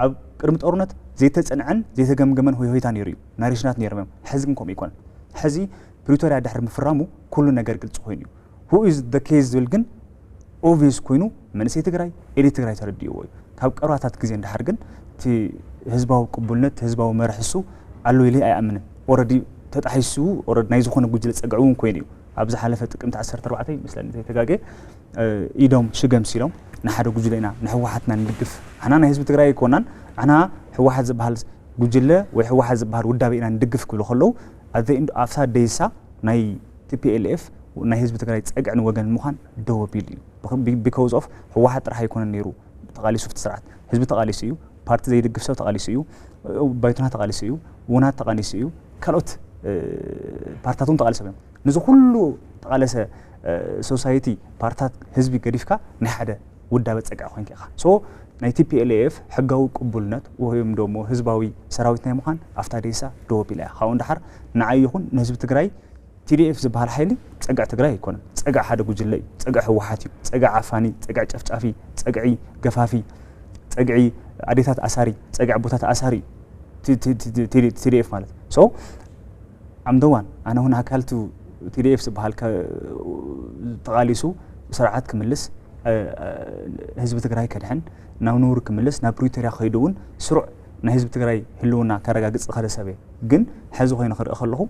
ኣብ ቅድሚ ጦርነት ዘይተፀንዐን ዘይተገምገመን ሆይሆይታ ነይሩ እዩ ናሬሽናት ነይሮም እዮም ሕዚ ግን ከምኡ ይኮነን ሕዚ ፕሪቶርያ ድሕሪ ምፍራሙ ኩሉ ነገር ግልፂ ኮይኑ እዩ who is the case ዝብል ግን ኦቪየስ ኮይኑ መንእሰይ ትግራይ ኤሊት ትግራይ ተረዲእዎ እዩ ካብ ቀረባታት ግዜ እንዳሓር ግን እቲ ህዝባዊ ቅቡልነት እቲ ህዝባዊ መርሒ እሱ ኣሎ ኢለ ኣይኣምንን ኦረዲ ተጣሒሱ ኦረዲ ናይ ዝኾነ ጉጅለ ፀግዒ እውን ኮይኑ እዩ ኣብ ዝሓለፈ ጥቅምቲ 14 ይመስለኒ ዘይተጋገ ኢዶም ሽገም ሲሎም ንሓደ ጉጅለ ኢና ንህወሓትና ንድግፍ ኣና ናይ ህዝቢ ትግራይ ኣይኮናን ኣና ህወሓት ዝበሃል ጉጅለ ወይ ህወሓት ዝበሃል ውዳበ ኢና ንድግፍ ክብሉ ከለዉ ኣብዛ ደይሳ ናይ ቲ ፒ ኤል ኤፍ ናይ ህዝቢ ትግራይ ፀግዕን ወገን ምዃን ደው ኣቢሉ እዩ because of ህወሓት ጥራሕ ኣይኮነን ነይሩ ተቓሊሱ ፍቲ ስርዓት ህዝቢ ተቓሊሱ እዩ ፓርቲ ዘይድግፍ ሰብ ተቓሊሱ እዩ ባይቶና ተቓሊሱ እዩ ውናት ተቓሊሱ እዩ ካልኦት ፓርትታት እውን ተቓሊሶም እዮም ነዚ ኩሉ ተቓለሰ ሶሳይቲ ፓርታት ህዝቢ ገዲፍካ ናይ ሓደ ውዳበ ጸግዒ ኮንካ ኢኻ። ሶ ናይ ቲ ፒ ኤል ኤፍ ሕጋዊ ቅቡልነት ወይም ደሞ ህዝባዊ ሰራዊት ናይ ምዃን ኣብታ ዴሳ ደው ኣቢላ እያ። ካብኡ ንደሓር ንዓይ ይኹን ንህዝቢ ትግራይ ቲ ዲ ኤፍ ዝበሃል ሓይሊ ጸግዒ ትግራይ ኣይኮነን። ጸግዒ ሓደ ጉጅለ እዩ። ጸግዒ ህወሓት እዩ። ጸግዒ ዓፋኒ፣ ጸግዒ ጨፍጫፊ፣ ጸግዒ ገፋፊ፣ ጸግዒ ኣዴታት ኣሳሪ፣ ጸግዒ ኣቦታት ኣሳሪ እዩ። ቲ ዲ ኤፍ ማለት ሶ ኣምደዋን ኣነ እውን ኣካልቱ ቲ ዲ ኤፍ ዝበሃል ተቓሊሱ ስርዓት ክምልስ ህዝቢ ትግራይ ከድሕን ናብ ንቡር ክምልስ ናብ ፕሪቶርያ ከይዱ እውን ስሩዕ ናይ ህዝቢ ትግራይ ህልውና ከረጋግፅ ዝኸደ ሰብ እየ። ግን ሕዚ ኮይኑ ክርኢ ከለኹ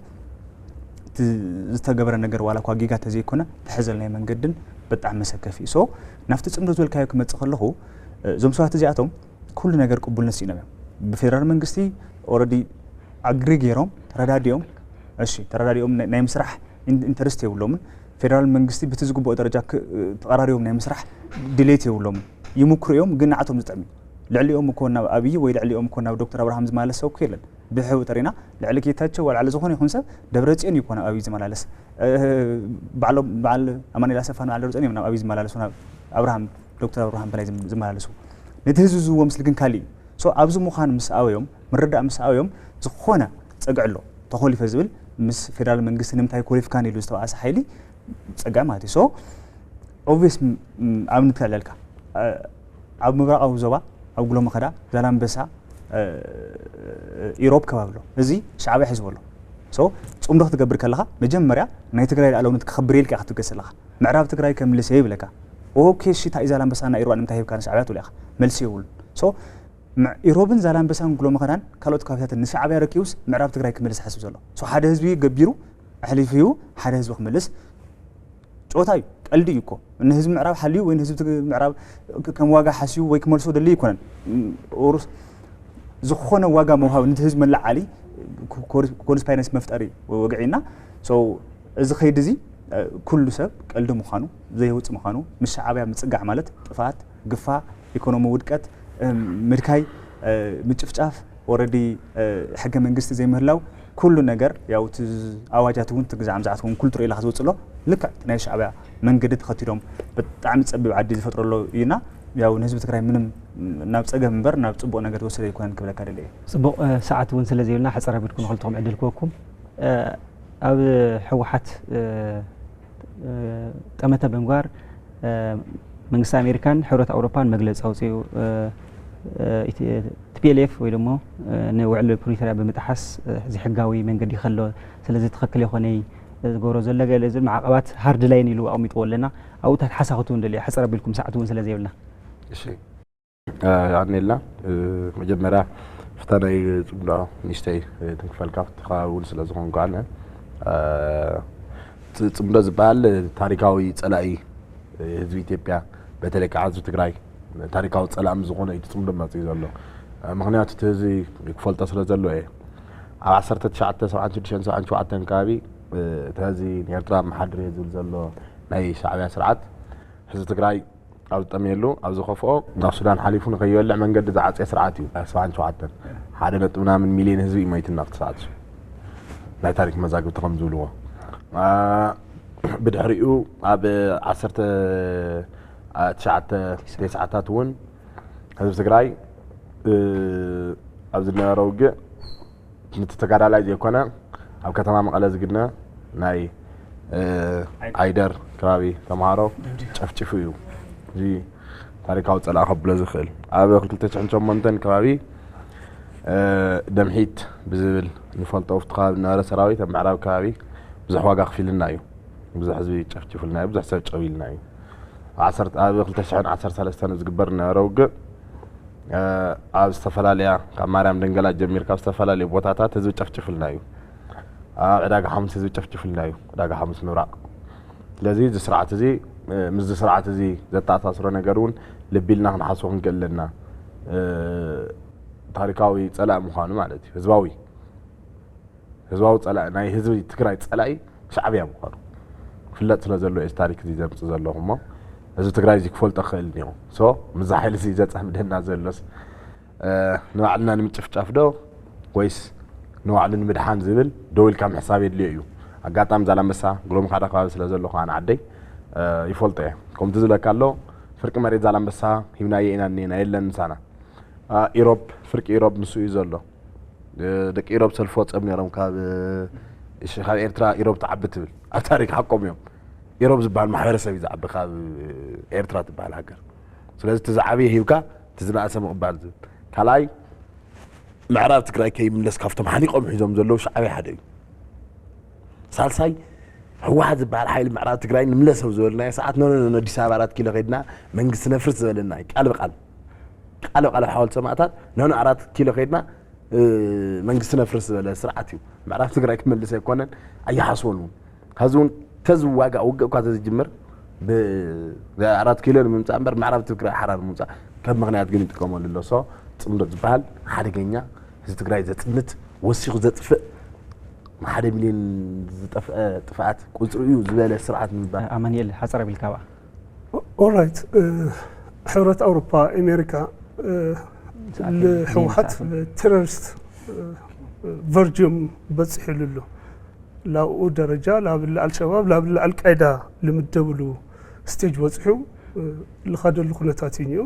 እቲ ዝተገበረ ነገር ዋላ እኳ ጌጋ ተዘይኮነ እቲ ሕዘልናዮ መንገድን ብጣዕሚ መሰከፊ እዩ። ሶ ናብቲ ፅምዶ ዝበልካዮ ክመፅእ ከለኹ እዞም ሰባት እዚኣቶም ኩሉ ነገር ቅቡልነት ስኢኖም እዮም። ብፌደራል መንግስቲ ኦረዲ ኣግሪ ገይሮም ተረዳዲኦም፣ እሺ ተረዳዲኦም ናይ ምስራሕ ኢንተረስት የብሎምን። ፌደራል መንግስቲ ብቲ ዝግብኦ ደረጃ ተቐራሪቦም ናይ ምስራሕ ድሌት የብሎምን። ይምክሩ እዮም ግን ንዓቶም ዝጥዕም እዩ። ልዕሊኦም እኮ ናብ ኣብይ ወይ ልዕሊኦም እኮ ናብ ዶክተር ኣብርሃም ዝመላለስ ሰብ እኮ የለን። ብሕዊ ተሪና ልዕሊ ጌታቸው ዋላ ልዕሊ ዝኾነ ይኹን ሰብ ደብረፅዮን እዩ እኮ ናብ ኣብይ ዝመላለስ። ባዕሎም በዓል ኣማኑኤል ኣሰፋን በዓል ደብረፅዮን እዮም ናብ ኣብይ ዝመላለሱ ናብ ኣብርሃም ዶክተር ኣብርሃም በላይ ዝመላለሱ። ነቲ ህዝቢ ዝህብዎ ምስሊ ግን ካሊእ እዩ። ሶ ኣብዚ ምዃን ምስ ኣበዮም ምርዳእ ምስ ኣበዮም ዝኾነ ፀግዒ ኣሎ ተኾሊፈ ዝብል ምስ ፌደራል መንግስቲ ንምንታይ ኮሊፍካን ኢሉ ዝተባኣሰ ሓይሊ ፀጋ ማለት እዩ። ሶ ኦብቪየስ ኣብነት ክልዕለልካ ኣብ ምብራቓዊ ዞባ ኣብ ጉሎ መኸዳ ዛላምበሳ ኢሮብ ከባቢ ኣሎ። እዚ ሻዕብያ ሒዝዎ ኣሎ። ሶ ፅምዶ ክትገብር ከለኻ መጀመርያ ናይ ትግራይ ልኣለውነት ክኸብር ኢልካ ክትብገስ ኣለኻ። ምዕራብ ትግራይ ከምልስ እየ ይብለካ። ኦኬ እሺ ታኢ ዛላምበሳና ኢሮባ ንምንታይ ሂብካ ንሻዕብያ ትብሎ ኢኻ። መልሲ የብሉን። ሶ ኢሮብን ዛላምበሳን ጉሎ መኸዳን ካልኦት ከባቢታትን ንሻዕብያ ረኪቡስ ምዕራብ ትግራይ ክምልስ ሓስብ ዘሎ። ሶ ሓደ ህዝቢ ገቢሩ ኣሕሊፉ ሂቡ ሓደ ህዝቢ ክምልስ ጨወታ እዩ፣ ቀልዲ እዩ እኮ። ንህዝቢ ምዕራብ ሓልዩ ወይ ንህዝቢ ምዕራብ ከም ዋጋ ሓስዩ ወይ ክመልሶ ደልዩ ኣይኮነን። ኦሩስ ዝኾነ ዋጋ ምውሃብ ነቲ ህዝቢ መለዓሊ ኮንስፓይረንስ መፍጠሪ ወግዒ እና እዚ ከይዲ እዚ ኩሉ ሰብ ቀልዲ ምዃኑ ዘየውፅ ምዃኑ ምስ ሻዕብያ ምፅጋዕ ማለት ጥፍኣት፣ ግፋ፣ ኢኮኖሚ ውድቀት፣ ምድካይ፣ ምጭፍጫፍ ኦረዲ ሕገ መንግስቲ ዘይምህላው ኩሉ ነገር ያው እቲ ኣዋጃት እውን ትግዛዕ ምዛዕት እውን ኩሉ ትርኢ ኢልካ ዝወፅእ ኣሎ። ልክዕ ናይ ሻዕብያ መንገዲ ተኸቲሎም ብጣዕሚ ፀቢብ ዓዲ ዝፈጥረሎ እዩና ያው ንህዝቢ ትግራይ ምንም ናብ ፀገም እምበር ናብ ፅቡቕ ነገር ዝወሰደ ኣይኮነን ክብለካ ደለ እየ። ፅቡቕ ሰዓት እውን ስለ ዘይብልና ሕፀር ኣቢልኩም ንክልትኹም ዕድል ክወኩም ኣብ ህወሓት ጠመተ ብምግባር መንግስቲ ኣሜሪካን ሕብረት ኣውሮፓን መግለፂ ኣውፅኡ። ቲ ፒ ኤል ኤፍ ወይ ደሞ ንውዕል ፕሪቶርያ ብምጥሓስ ዘይሕጋዊ መንገዲ ከሎ ስለዚ ትኽክል የኾነይ ዝገብሮ ዘሎ ገለ ዝብል ማዕቐባት ሃርድ ላይን ኢሉ ኣቕሚጥዎ ኣለና። ኣብኡ ታት ሓሳኽቱ እውን ደልዮ ሕፅር ኣቢልኩም ሰዓት እውን ስለ ዘይብልና። እሺ ኣኔልና መጀመርያ ፍታ ናይ ፅምዶ ንእሽተይ ትንክፈልካ ፍትኻ እውን ስለ ዝኾንኩ ኣነ ጽምዶ ዝበሃል ታሪካዊ ጸላኢ ህዝቢ ኢትዮጵያ በተለይ ከዓ ህዝቢ ትግራይ ታሪካዊ ጸላኢ ምስ ዝኾነ እዩ እቲ ጽምዶ መፅኡ ዘሎ። ምክንያቱ እቲ ህዝቢ ክፈልጦ ስለ ዘለዎ እየ። ኣብ ዓሰርተ ትሽዓተ ሰብዓን ሽዱሽተን ሰብዓን ሸውዓተን ከባቢ እቲ ህዝቢ ንኤርትራ መሓድር እየ ዝብል ዘሎ ናይ ሻዕብያ ስርዓት ህዝቢ ትግራይ ኣብ ዝጠምየሉ ኣብ ዝኸፍኦ ናብ ሱዳን ሓሊፉ ንከይበልዕ መንገዲ ዝዓፅየ ስርዓት እዩ። ሰብዓን ሸውዓተን ሓደ ነጥቢ ምናምን ሚልዮን ህዝቢ እዩ መይቱ ናብቲ ሰዓት እሱ ናይ ታሪክ መዛግብቲ ከም ዝብልዎ። ብድሕሪኡ ኣብ ዓሰርተ ትሽዓተ ተስዓታት እውን ህዝቢ ትግራይ ኣብ ዝነበረ ውግእ ነቲ ተጋዳላይ ዘይኮነ ኣብ ከተማ መቐለ ዝግነ ናይ ዓይደር ከባቢ ተምሃሮ ጨፍጭፉ እዩ። እዚ ታሪካዊ ፀላኢ ከብሎ ዝኽእል ኣብ ክልተ ሽሕን ሸሞንተን ከባቢ ደምሒት ብዝብል ንፈልጦ ኣብቲ ከባቢ ዝነበረ ሰራዊት ኣብ ምዕራብ ከባቢ ብዙሕ ዋጋ ከፊሉልና እዩ። ብዙሕ ህዝቢ ጨፍጭፉልና እዩ። ብዙሕ ሰብ ጨውዩልና እዩ። ኣብ ክልተ ሽሕን ዓሰርተ ሰለስተን ዝግበር ዝነበረ ውግእ ኣብ ዝተፈላለያ ካብ ማርያም ደንገላ ጀሚርካ ኣብ ዝተፈላለዩ ቦታታት ህዝቢ ጨፍጭፉልና እዩ። ኣብ ዕዳጋ ሓሙስ ህዝቢ ጨፍጭፉልና እዩ። ዕዳጋ ሓሙስ ምብራቕ። ስለዚ እዚ ስርዓት እዚ ምስዚ ስርዓት እዚ ዘተኣሳስሮ ነገር እውን ልቢ ኢልና ክንሓስቦ ክንክእል ኣለና። ታሪካዊ ፀላኢ ምዃኑ ማለት እዩ። ህዝባዊ ህዝባዊ ፀላኢ ናይ ህዝቢ ትግራይ ፀላኢ ሻዕብያ ምዃኑ ክፍለጥ ስለ ዘለዎ እዚ ታሪክ እዚ ዘምፅእ ዘለኹ እሞ ህዝቢ ትግራይ እዚ ክፈልጦ ክኽእል እኒኦ። ሶ ምዚ ሓይሊ እዚ ዘፀምደና ዘሎስ ንባዕልና ንምጭፍጫፍ ዶ ወይስ ንባዕሉ ንምድሓን ዝብል ደው ኢልካ ምሕሳብ የድልዮ እዩ። ኣጋጣሚ ዛላንበሳ ግሎም ሓደ ከባቢ ስለ ዘለኹ ኣነ ዓደይ ይፈልጦ እየ። ከምቲ ዝብለካ ኣሎ ፍርቂ መሬት ዛላንበሳ ሂብናዮ ኢና እኒና የለን ምሳና። ኢሮብ ፍርቂ ኢሮብ ንሱ እዩ ዘሎ። ደቂ ኢሮብ ሰልፊ ወፅኦም ነይሮም ካብ ካብ ኤርትራ ኢሮብ ትዓቢ ትብል ኣብ ታሪክ ሓቆም እዮም። ኢሮብ ዝበሃል ማሕበረሰብ እዩ ዝዓቢ ካብ ኤርትራ ትበሃል ሃገር። ስለዚ እቲ ዝዓበየ ሂብካ እቲ ዝነኣሰ ምቕባል ዝብል ካልኣይ ምዕራብ ትግራይ ከይምለስ ካብቶም ሓኒቆም ሒዞም ዘለዉ ሻዕብያ ሓደ እዩ። ሳልሳይ ህወሓት ዝበሃል ሓይሊ ምዕራብ ትግራይ ንምለሰው ዝበልናዮ ሰዓት ኖ ኖ ኖ ኣዲስ ኣበባ ኣራት ኪሎ ከይድና መንግስቲ ነፍርስ ዝበለና እዩ። ቃል ብቃል ቃል ብቃል ኣብ ሓወልቲ ሰማእታት ኖ ኖ ኣራት ኪሎ ከይድና መንግስቲ ነፍርስ ዝበለ ስርዓት እዩ። ምዕራብ ትግራይ ክመልስ ኣይኮነን ኣይሓስቦን እውን። ሀዚ እውን ተዝዋጋእ ውግእ እኳ ተዝጅምር ኣራት ኪሎ ንምምፃእ እምበር ምዕራብ ትግራይ ሓራ ንምምፃእ ከም ምክንያት ግን ይጥቀመሉ ኣሎ። ሶ ፅምዶ ዝበሃል ሓደገኛ ህዝቢ ትግራይ ዘፅንት ወሲኹ ዘጥፍእ ሓደ ሚሊዮን ዝጠፍአ ጥፍኣት ቁፅሪ እዩ ዝበለ ስርዓት ንምባል ኣማኒኤል ሓፀር ኣቢልካ ብኣ ኦራይት ሕብረት ኣውሮፓ ኣሜሪካ ንሕወሓት ቴሮሪስት ቨርጅም በፂሕሉ ኣሎ። ላብኡ ደረጃ ላብላ ኣልሸባብ ላብላ ኣልቃይዳ ልምደብሉ ስቴጅ በፂሑ ልኻደሉ ኩነታት እዩ ኒኦ።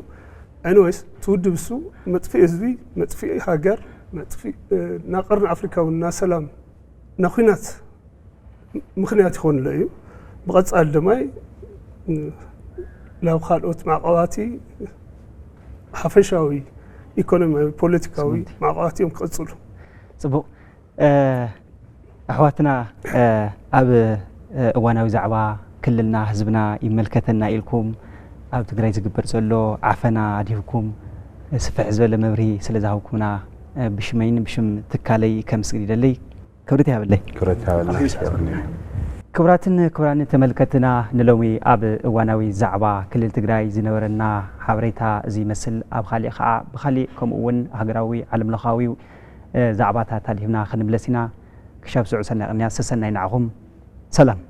ኤኒዌይስ እቲ ውድብ እሱ መጥፍኢ ህዝቢ፣ መጥፍኢ ሃገር፣ መጥፍኢ ናቀርኒ ኣፍሪካ እውን ናሰላም ናኩናት ምኽንያት ይኾንሎ እዩ። ብቐፃሊ ድማ ናብ ካልኦት ማዕቐባቲ ሓፈሻዊ ኢኮኖሚያዊ ፖለቲካዊ ማዕቐባት እዮም ክቕፅሉ። ፅቡቕ ኣሕዋትና ኣብ እዋናዊ ዛዕባ ክልልና ህዝብና ይመልከተና ኢልኩም ኣብ ትግራይ ዝግበር ዘሎ ዓፈና ኣድሂብኩም ስፍሕ ዝበለ መብርሂ ስለ ዝሃብኩምና ብሽመይን ብሽም ትካለይ ከምስግን ይደሊ። ክብረት ይሃበለይ። ክብረት ይሃበለይ። ክቡራትን ክቡራን ተመልከትና ንሎሚ ኣብ እዋናዊ ዛዕባ ክልል ትግራይ ዝነበረና ሓበሬታ እዚ ይመስል። ኣብ ካሊእ ከዓ ብካሊእ ከምኡ እውን ሃገራዊ ዓለምለኻዊ ዛዕባታት ኣድሂብና ክንምለስ ኢና። ክሻብ ስዑ ሰናይ ቅንያ ሰሰናይ ንዓኹም። ሰላም።